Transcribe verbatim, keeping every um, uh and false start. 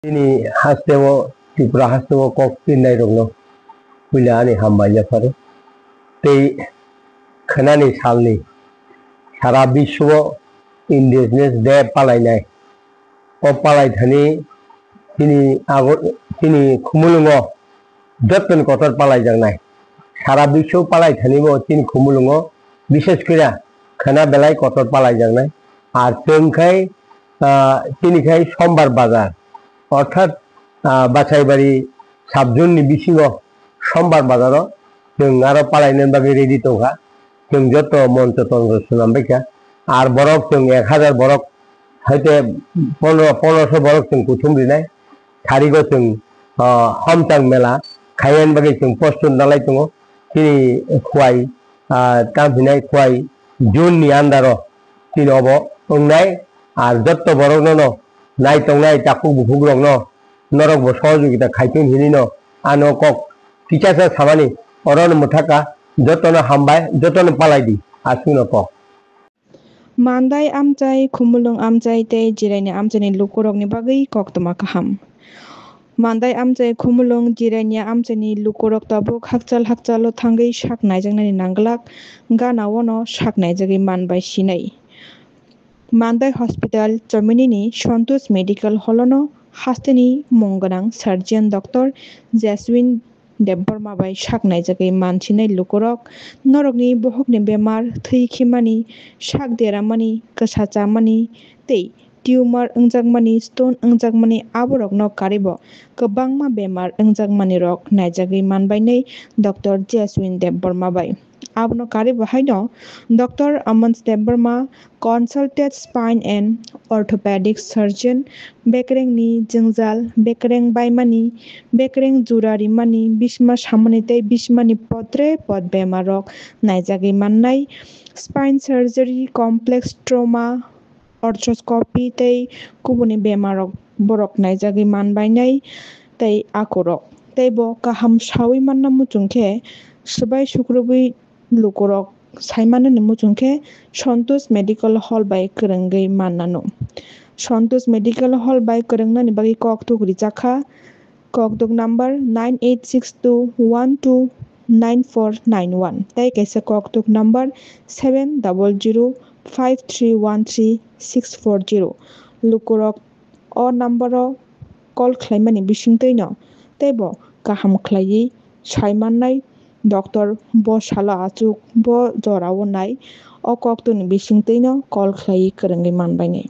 Chini hasteo, Tripura hasteo kok pirnai rokno puila ani hambai yapharo. Tei khwnani salni sara biswo Indigenous Day palainai. O palaithani chini ago, chini khumulwngo jottoni kotor palaijaknai. Sara biswo palaithanibo chini khumulwngo bishes kira khwna belai kotor palaijaknai. Ar chwng khai, ah, chini khai Sombar Bazar, orthat, ah, Basaibari sub-zone ni bisingo Sombar Bazar o chwng aro palaina bagwi ready tongkha. Chwng joto moncho tongjo swnam baikha. Ar borok chwng ek hazar borok, haite pondro, pondroso borok chwng kuthum rinai. Tharigo chwng, ah, Homchang mela khaiya bagwi chwng post nalai tongo. Chini Khwai, ah, tamo hinai Khwai June ni under o chini obo wngnai. Ar jotto borok nono nai tongnai takhuk bukhuk rokno norok bo sohojogita khaitun hinwi no ano kok kichasa samani orono mwthaka. Jotono hambai, jotono palai di, aswkno kok. Mandai amchai, Khumulwng amchai tei Jiraini amchaini lukurokni bagwi koktwma kaham. Mandai amchai, Khumulwng, Jiraini amchaini lukurok tabuk hakchal hakchalo thangwi sak naijaknani nangglak, gana-o no sak naijagwi manbai sinai. Mandai Hospital chominini Santosh Medical Hall-o no hasteni mung gwnang surgeon Doctor Jaswin Debbarma bai sak naijagwi mansinai lukurok norokni bohokni bemar, thwi khimani, sak deramani, kwsa chamani tei tumor wngjakmani, stone wngjakmani aborokno karibo kwbangma bemar wngjakmanirok naijagwi manbainai Doctor Jaswin Debbarma bai. Abono karibo haino Doctor Aman Debbarma, consulted spine and orthopedic surgeon, bekrengni jwngjal, bekreng baimani, bekreng jura rimani, bisma samani tei bismani potre pot bemarrok naijagwi mannai, spine surgery, complex trauma, arthroscopy tei kubuni bemarrok borok naijagwi manbainai tei akorok. Tei bo kaham sawi manna muchung khe swbai sukrubwi lukurok saimanani muchung khe Santosh Medical Hall bai kwrwngwi mannano. Santosh Medical Hall bai kwrwngnani bagwi kokthuk rijak kha, kokthuk number nine eight six two one two nine four nine one tei kaisa kokthuk number seven double zero five three one three six four zero. Lukurok o number-o call khlaimani bisingtwino teibo kaham khlaiwi saimannai doctor bo salo achuk bo jorao nai o kokthukni bisingtwino call khlaiwi kwrwngwi manbainai.